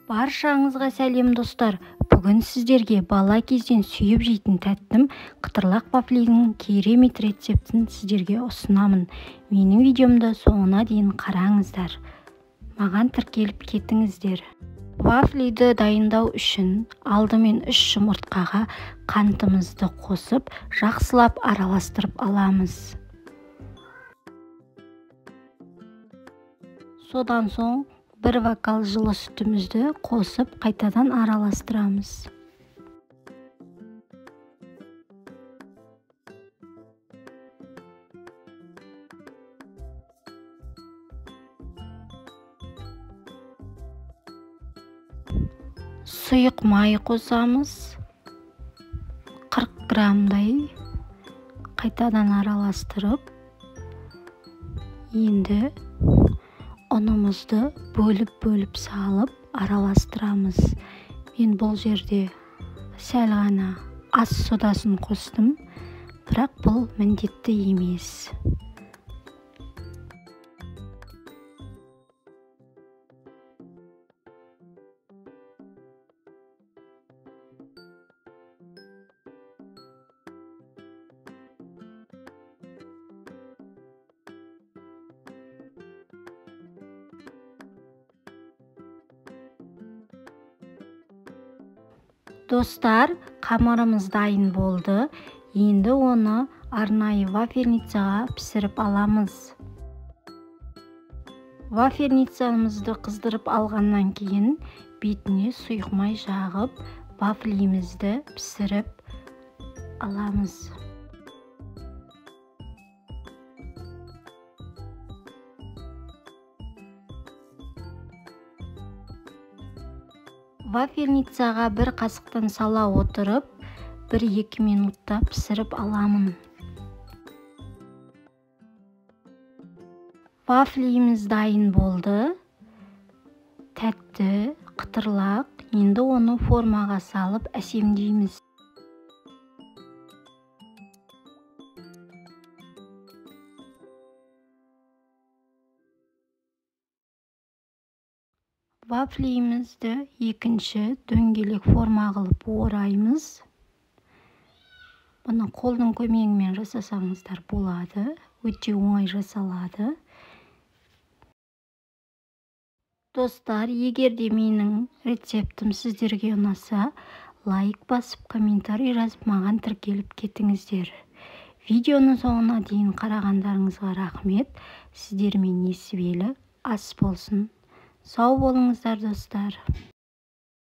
Баршаңызға сәлем достар. Бүгін сіздерге бала кезден сүйіп жейтін тәттім қытырлақ вафлидің керемет рецептін сіздерге ұсынамын. Менің видеомды соңына дейін қараңыздар. Маған тіркеліп кетіңіздер. Вафлиді дайындау үшін алдымен 3 жұмыртқаға қантымызды қосып, жақсылап араластырып аламыз. Содан соң бір бокал жылы сүтімізді қосып, қайтадан араластырамыз. Сұйық май қосамыз, 40 граммдай. Қайтадан араластырып, енді ұнымызды бөліп-бөліп салып араластырамыз. Мен бұл жерде сәл ғана ас содасын қостым, бірақ бұл міндетті емес. Достар, қамырымыз дайын болды. Енді оны арнайы вафельницаға пісіріп аламыз. Вафельницамызды қыздырып алғаннан кейін бетіне сұйық май жағып, вафлимізді пісіріп аламыз. Вафельницаға бір қасықтан сала отырып, 1-2 минутта пісіріп аламын. Вафлиіміз дайын болды. Тәтті, қытырлақ. Енді оны формаға салып әсемдейміз. Вафлиімізді екінші дөңгелек форма қылып ораймыз. Бұны қолдың көмегімен жасасаңыздар болады, өте оңай жасалады. Достар, егер де менің рецептім сіздерге ұнаса, лайк басып, комментарий жазып, маған тіркеліп кетіңіздер. Видеоның соңына дейін қарағандарыңызға рахмет. Сіздермен несібелі ас болсын. Сау болыңыздар, достар.